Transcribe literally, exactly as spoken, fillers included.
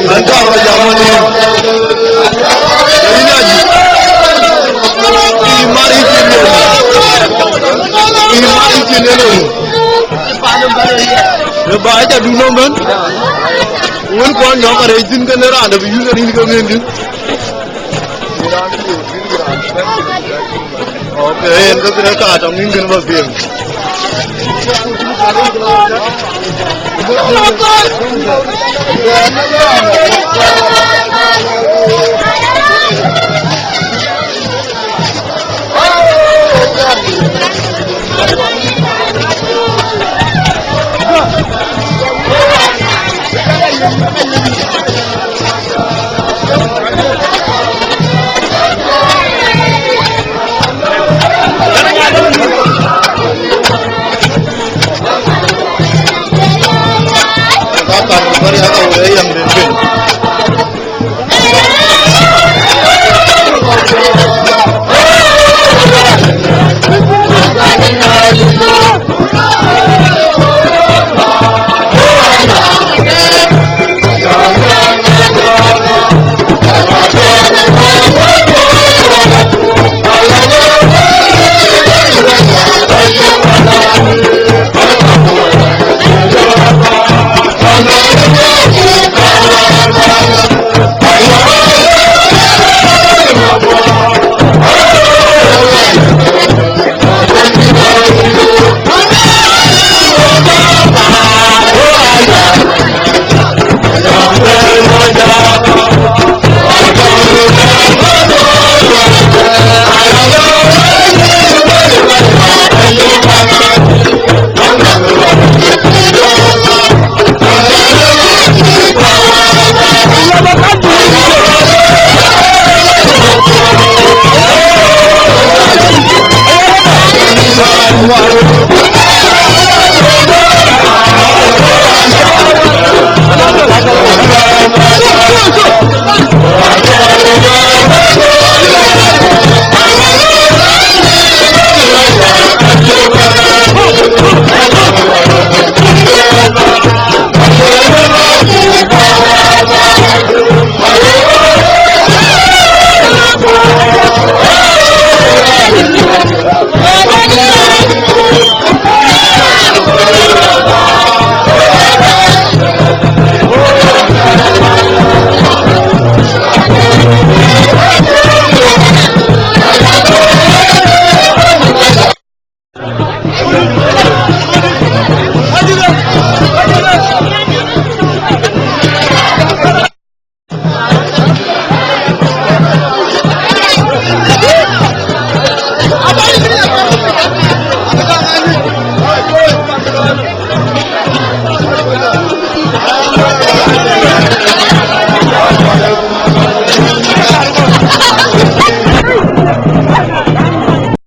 An ka ba jam wani. Ina ji. Imari jin ne. Imari jin ne. Ne ba ja du no man. Wun ko no kare jin kan ra da bi yun ni ko ngin din. Okay, en ka kira ka ta min kan ba bien.